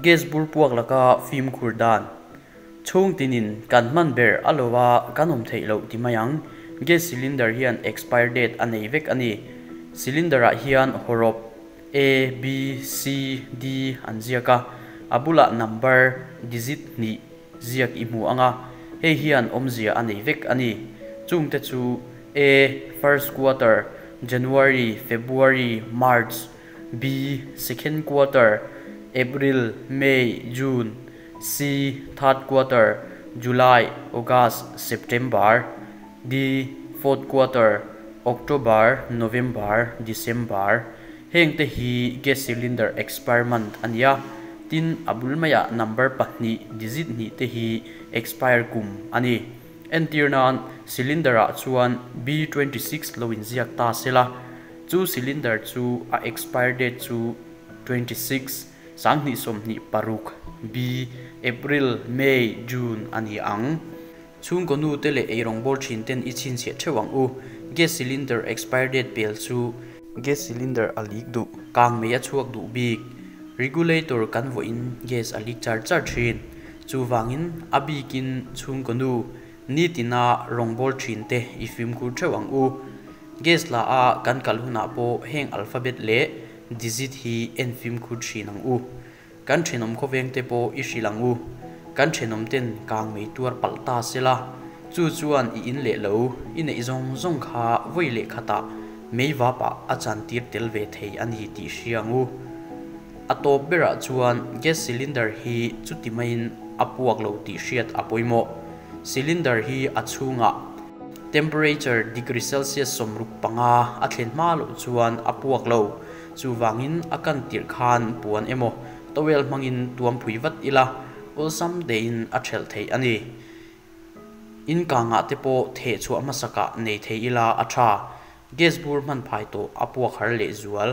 Gas bur puak laka fimkhur dan. Chhung tinin kan hman ber a lova kan awm theih loh ti mai ang. Gas cylinder hian expire date a nei vek a ni. Cylinder ah hian hawrawp A, B, C, D an ziak a, a bulah number digit hnih ziak i hmu ang a, hei hian awmzia a nei vek a ni. Chungte chu A, first quarter, January, February, March, B, second quarter, April, May, June, C, third quarter, July, August, September, D, fourth quarter, October, November, December. Hengte hi gas cylinder expire month a ni a, tin a bul maiah number pahnih, digit hnih te hi expire kum a ni. Entir nan, cylinder ah chuan B 26 lo inziak ta sela, Chu cylinder chu a expire date chu 26, 2026, B, April, May, June a ni ang. Chhungkaw nu te leh eirawng bawl thin ten i chhinchhiah theuh ang u. Gas cylinder expire date pel chu. Gas cylinder a leak duh. Kang mei a chhuak duh bik. Regulator kan vawiin gas a leak char char thin. Chuvangin a bikin chhungkaw nu Nitina rawngbâwl ṭhinte i fimkhur ṭheuh ang u. Gas la a kan kal hunah pawh heng alphabet leh digit hi en fimkhur ṭhin ang u. Kan ṭhenawm khawvengte pawh i hrilh ang u. Kan ṭhenawmten kang mei tuar palh ta se la, chu chuan i in leh lo, i neih zawng zawng kha vawi leh khatah mei vapah a chantir tel ve thei a ni tih hria ang u. A tawp berah chuan gas cylinder hi chuti maiin a puak lo tih hriat a pawimawh. Cylinder hi a chhungah temperature degree Celsius 65 a thlen hma loh chuan a puak lo. Chuvangin a kan tirh khan puan emaw towel hmangin tuam phui vat ila awlsam tein a thelh theih a ni. In kangah te pawh theh chhuah hmasakah nei thei ila a tha. Gas bur hman phai tawh a puak har lehzual.